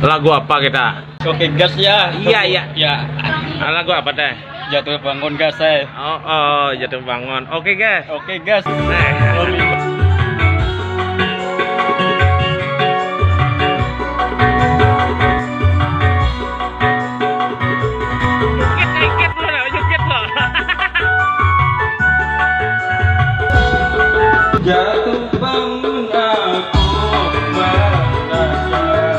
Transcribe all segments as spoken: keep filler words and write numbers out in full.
Lagu apa kita? Oke, gas ya. Iya, iya. Ya. Ah, lagu apa teh? Jatuh bangun, gas, eh. Oh, oh, jatuh bangun. Oke, guys. Oke, gas. Jatuh bangun aku belajar,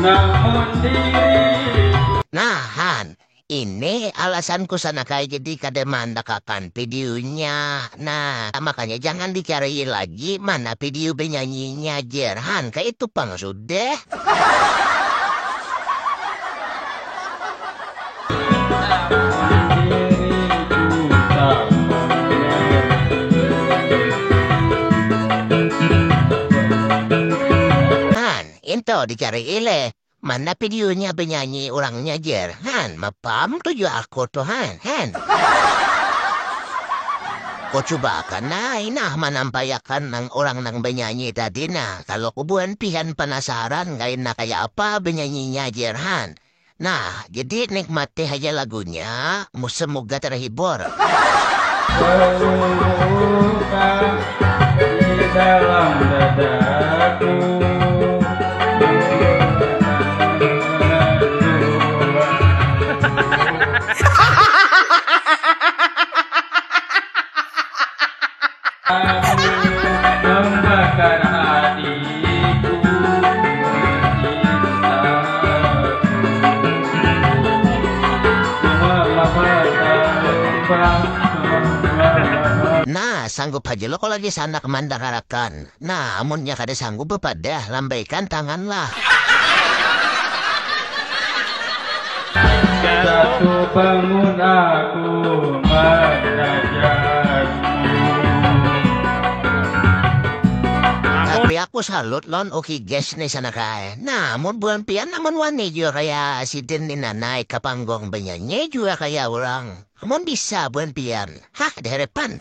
namun diri. Nah, Han, ini alasanku sana kayak jadi kada mandakakan videonya. Nah, makanya jangan dicari lagi mana video benyanyinya, jer. Han, kayak itu pang sudah. Han, into dicari ile. Mana videonya benyanyi orangnya, jer? Han, mapam tuju aku tuh, Han. Han. Ko cubakan nah, inah manampayakan nang orang nang benyanyi tadi nah. Kalau kubuan pihan penasaran kaina kaya apa benyanyinya, jer, Han. Nah, jadi nikmati haja lagunya, mu- semoga terhibur. Terluka di dalam dadaku. Membakar hatiku, mencipta Nah, sanggup haja lo kalau lagi sanak mandangarakan. Nah, amunnya kada sanggup bepadah, lambaikan tangan lah. Jatuh bangun aku mengajarmu. Tapi aku salut lawan Oki Guys nih sana kae. Nah, mun buhan pian amun wani jua kaya sidin ni nah naik ka panggung benyanyi jua kaya urang. Amun bisa buhan pian. Hah, derepan.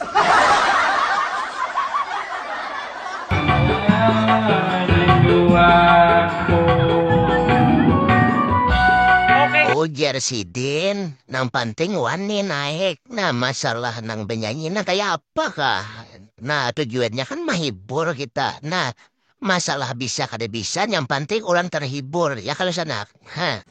Ujar sidin, nang panting wani naik. Nah, masalah nang benyanyi nah kaya apa kah? Nah, tujuannya kan mahibur kita. Nah, masalah bisa kada bisa, yang panting urang terhibur, ya kalo sanak. Heh.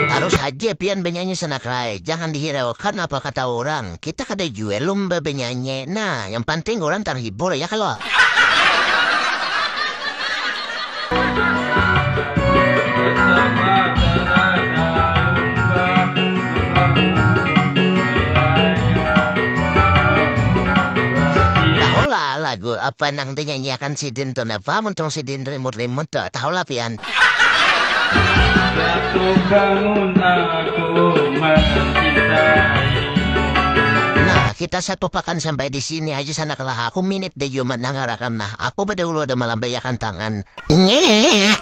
Harus haja pian benyanyi sanak ai, jangan dihiraukan apa kata urang. Kita kada jua lumba benyanyi. Nah, yang panting urang terhibur, ya kalo? Tahulah lagu apa nang dinyanyiakan sidin tu napa, muntung sidin rimut-rimut tu, tahulah pian. Jatuh bangun aku mencintai. Nah, kita satu pakan sampai di sini aja sana kelah aku minit deh jua mandangarakan nah. Aku bedahulu ada malambaiakan tangan. Nyeh.